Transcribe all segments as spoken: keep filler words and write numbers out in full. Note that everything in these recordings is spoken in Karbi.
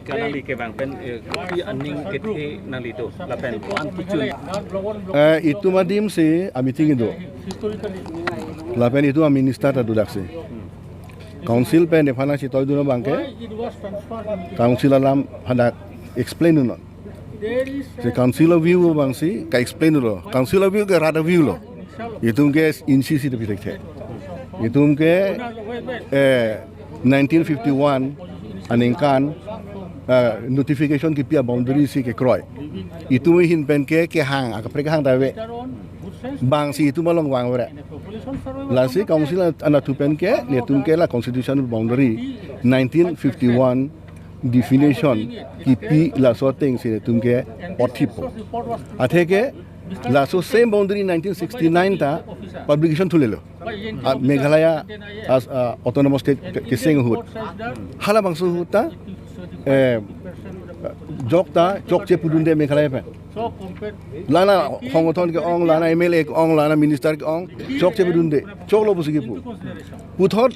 Kanali ke bang pen, eh, kopi aning kethe nangli do, lapen ko-an kechun. Eh, itum adim si a meeting do. Lapen itum a minister ta do dak si. Council pen nephan nangchetoidun abang ke, council alam hadak explain non. Si council a view abang si ka-explain lo. Council a view ke rat a view lo. Itum ke insi si tepi thekthe. Itum ke, eh, nineteen fifty-one aningkan, eh, notification kipi a boundary si kekroi. Itum ahin pen ke kehang, akaprek hang ta ave. Bang si itum along vangvre. Lasi council anatthu pen ke, netum ke la constitutional boundary nineteen fifty-one definition kipi laso ateng si netum ke othip po. Athe ke laso same boundary nineteen sixty-nine ta publication thulelo. Ah, Meghalaya as, ah, autonomous state ke-, keseng ahut. Halabangso ahut ta, eh, jok ta, chokche pudunde Meghalaya pen. Lana hongthon ke-ong, lana M L A ke-ong, lana minister ke-ong, chokche pudunde, choklo pusi kipu. Puthot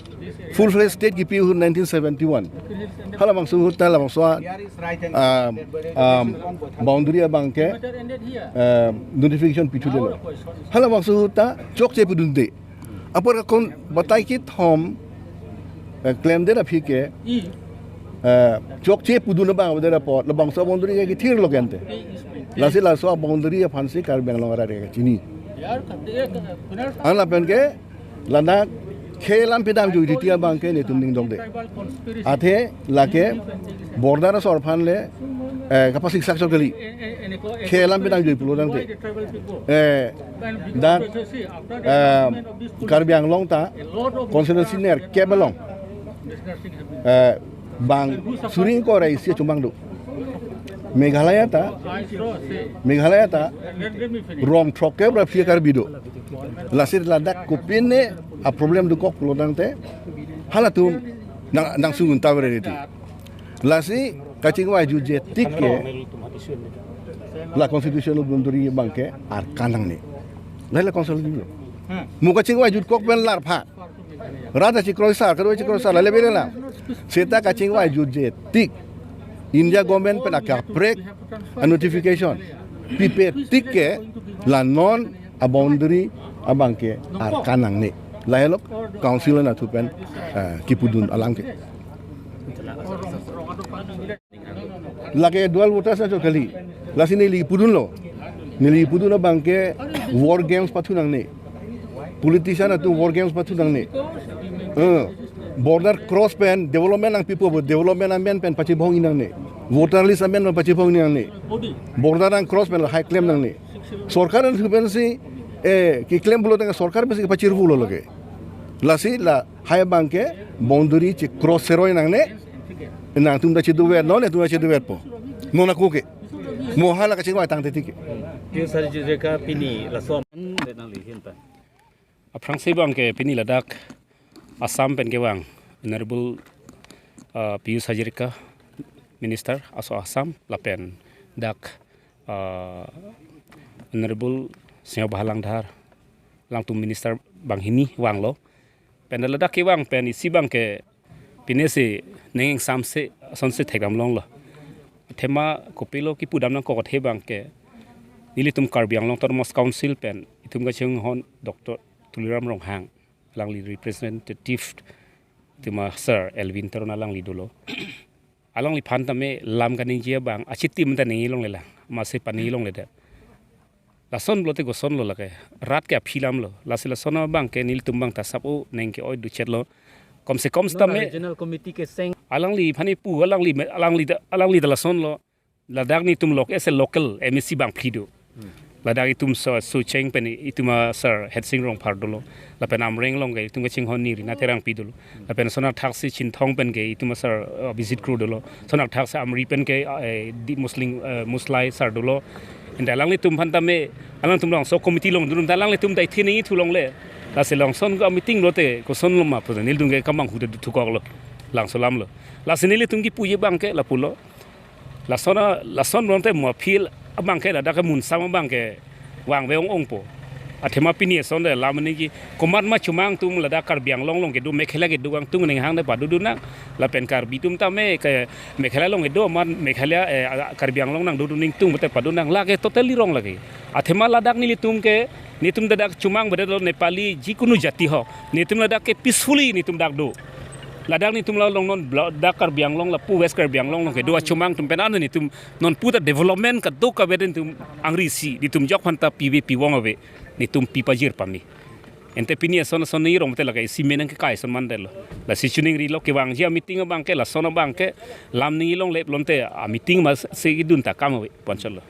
full-fledged state kipi ahut nineteen seventy-one. Halabangso ahut ta labangso a, um, um, boundary abang ke, um, notification pithulelo. Halabangso ahut ta chokche pudunde. Apor akon batai kethom, eh, klemdet aphi ke, eh, chokche pudun abang avedet apot, labangso boundary ke kethirlo ke ante. Lasi laso boundary aphan si Karbi Anglong arat ke chini. An lapen ke, ladak khei alam pedam jui titi abang ke netum ning dongde. Athe lake border asor aphan le, eh, kapasiksak chot kali. Khei alam pedam jui pulo tangte, eh, dak, eh, Karbi Anglong ta constituency nerkep along, eh, bang suri ingkoi ra isi achumbang do. Meghalaya ta, Meghalaya ta rong throkkep ra phli Karbi do. Lasi ladak kopine a problem dokok pulo tangte, halatum nang, nangsungun ta vre reti. Lasi kachingvai jutje tik ke la constitutional boundary abang ke arkan nangne. Lahai la constitutional. Mo kachingvai jutkok pen larpha. Rat ta chikroisar, kado chikroisar, lale bele la. Seta kachingvai jutje tik India government pen akaprek a notification pipe tik ke la non a boundary abang ke arkan nangne. Lahelo council anatthu pen, eh, kipudun alam ke. Lake dual voters na chot kali. Lasi neli pudunlo. Neli pudun abang ke war games pathu nangne. Politician atum war games pathu nangne. Eh, border cross pen development nangpipo bo, development amen pen pachibong nangne. Voter list amen pen pachibong nangne. Border nang cross pen lahai klem nangne. Sorkar anatthu pen si, eh, keklem pulo tangte sorkar pensi kepachir pulo lake. Lasi lahai abang ke boundary checross seroi nangne. Nangtum ta cheduvet, non netum ta cheduvetpo. Non ako ke. Mo hala kachingvai tangte tik ke. Pius Hazarika pini laso nangli ahin ta. Aphrangsi abang ke pini ladak Assam pen kevang Honorable, uh, Pius Hazarika, Minister aso Assam, lapen dak, uh, Honorable Sniawbhalang Dhar, alangtum minister banghini vanglo. Pen ladak kevang pen isi abang ke pine si ning ingsamse asonsi thekdam longlo. Athema kopilo kipudam nangkok athe abang ke, nelitum Karbi Anglong Autonomous Council pen itum kachinghon Doctor Tuliram Ronghang, alangli representative, itum a Sir Elwin Teron alangli dolo. Alangliphan tame lam kaningje abang achitim ta ningje longlelang, masi paningje longledet. Lason pulote kosonlo lake, rat ke aphi alamlo. Lasi lason abang ke nelitum abang ta sap-o neng ke-oi duchetlo. Kom se kom non sitame regional committee keseng. Alangliphan ipu, alangli, alangli ta, alangli ta lasonlo. Ladak netum lok as a local M A C bang phli do. Ladak itum so, Socheng pen itum a Sir Hetsing Rongphar dolo. Lapen Amreng along ke itum kachinghon Nirina Terangpi dolo. Lapen sonak thaksi Chinthong pen ke itum a Sir, uh, Abhijit Kro dolo. Sonak thaksi Amri pen ke, eh, di Musling, eh, Muslai Sir dolo. Anta alanglitum aphan tame, alangtum along so committee along dun ta alanglitum ta ithi ningje thu longle. Lasi lason ko meeting lote kosonlo ma pu nelitum ke kamang hu te thukoklo. Langso alamlo. Lasi nelitum kipuji abang ke lapulo. Lason a, lason pulote mo aphi abang ke ladak ke munsam abang ke vangve ong-ongpo. Athema pini eson de lam ningje komat ma chomang atum ladak Karbi Anglong along kedo, Meghalaya kedo kangtung ning hang de padodun nang. Lapen Karbi atum tame ke Meghalaya along kedo amat Meghalaya, eh, Karbi Anglong nangdodun ningtung pute padodun nang, lake totally wrong lake. Athema ladak nelitum ke, netum ladak chomang bede lo, Nepali jikunu jati ho, netum ladak ke peacefully netum dak do. Ladak netum la along non bla-, dak Karbi Anglong lapu West Karbi Anglong along kedo achomang atum pen an netum non puta development kadokave netum angri si, netum jok phanta pive pivong ave, netum pi pajir pame. Ante pini eson eson nirong te lake isi menang ke kai eson mandel lo. Lasi chuning ri lo kevangji a-meeting abang ke, lason abang ke, lam ni longle pulote a-meeting ma se kedun ta kam ave ponchol lo.